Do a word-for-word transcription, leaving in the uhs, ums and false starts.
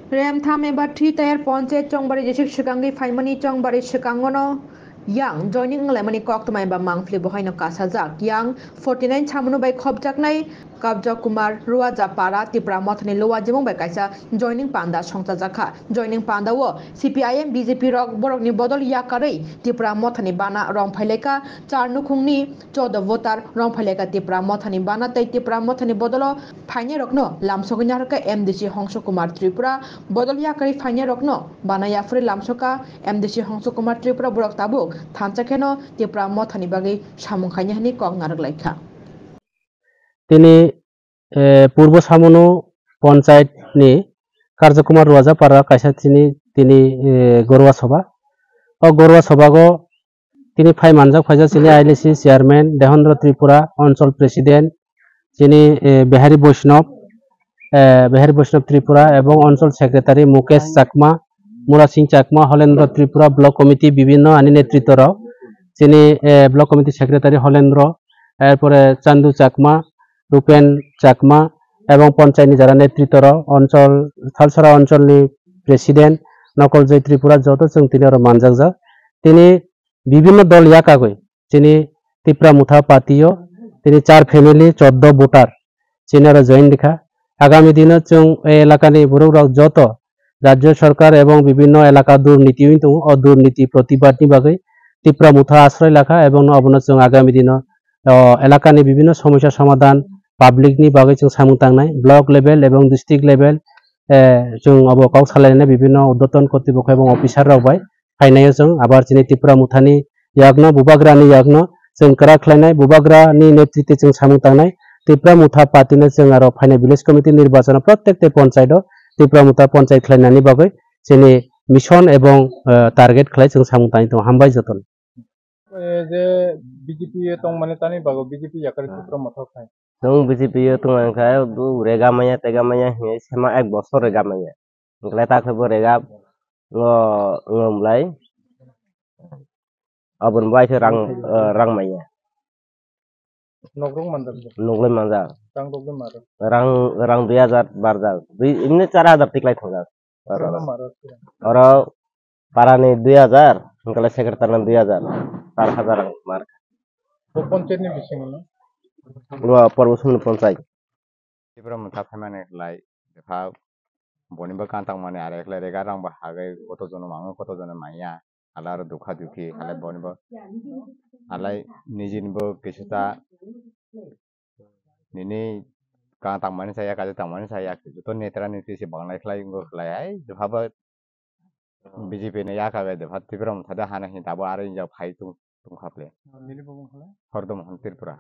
Remtham eba three tier ponchayat Chongbari district swkangwi phaimani Chongbari swkangono yang joining wnglaimani koktwma eba mangpili bohaino kasajak yang forty nine samuno bai khopjaknai Kabja Kumar Ruaja Para Tipra Mothani Luajimung bai kaisa joining panda songchajakha. Joining panda o C P I M B J P rok borokni bodol yakarwi Tipra Mothani bana rongphailaikha char nukhungni Chodo voter rongphailaikha Tipra Mothani bana tei Tipra Mothani bodolo phainairokno lamsogwi naharkha M D C Hongso Kumar Tripura, bodol yakarwi phainairokno bana yaphurwi lamsokha M D C Hongso Kumar Tripura, borok tabuk thansa kheno Tipra Mothani bagwi samung khaina hwnwi kok narwk laikha. Tini, eh, Purbo Samunu Panchayat ni Karja Kumar Ruaja Para kaisa tini, tini, eh, Gorwa Sabha. O Gorwa Sabhago tini phai manjak phaijak chini I L A C chairman Dehendra Tripura, Anchal president chini, eh, Behari Vaishnav, eh, Behari Vaishnav Tripura ebong Anchal secretary Mukesh Chakma, Mura Singh Chakma, Holendra Tripura, block committee bibinno ani netritto rok chini, eh, block committee secretary Holendra, erpore Chandu Chakma, Rupen Chakma ebong panchayat ni jara netritto rok, Anchal, Thalsara Anchal ni president Nokol Joy Tripura joto chwng tini oro manjakjak. Tini bibinno dol yakagwi chini Tipra Motha party o tini char family choddo voter chini oro join rikha. Agami dino chwng e elakani borok rok joto rajya sarkar ebong bibinno elaka durniti wng tongo, o durniti protibad ni bagwi Tipra Motha asroi lakha ebong no obono chwng agami dino, o, elakani bibinno somosya somadhan public ni bagwi chwng samung tangnai, block level ebong district level, eh, chwng obo kok salainai bibinno urdhwton kortipokho ebong officer rok bai phainaio chwng abar chini Tipra Mothani yakno, Bubagrani yakno chwng kwrak khlainai, Bubagrani netritwe chwng samung tangnai. Tipra Motha party no chwng aro phainai village committee nirbachano prottek te panchayat o Tipra Motha panchayat khlainani bagwi chini mission ebong, eh, target khlai chwng samung tangwi tongo. Hambai jotono. Eh, je B J P o tongmani tani bago B J P yakari Tipra Motha khai. Nwng B J P o tongmani khai, rega maya, tega maya hinwi sema ek bosor rega maya. Hwnkhe ta khe bo rega ngo, ngo mlai. Aboni bai khe rang, eh, rang maya. Nokrok manjak bo. Nokrok manjak. Rang rok de maro. Rang, rang dui hajar barjak. Dui, imni char hajar tiklai thongjak. Rang maro. Oro parani dui hajar, hwnkhe secretary ni dui hajar. Char hajar rang mar. Bo panchayat ni bisingo no? Bo Purbo Samunu panchayat. Tipra Motha phaimani khlai, bwkha bonibo kan tangmani are khlai rega rang bo hagwi koto jono mango koto jono manya, hala aro dukha dukhi, hala bonibo, hala nijinibo kisa ta nini kan tangmani saya, kaisa tangmani saya, joto netra netri se banglai khlai wngkha khlai, hai, bwkha bo B J P ni yakha bai de pha Tipra Motha de hana hin tabo aro injak phai tung, tungkha ple. Nini bo mung khala? Hordom Hon Tripura.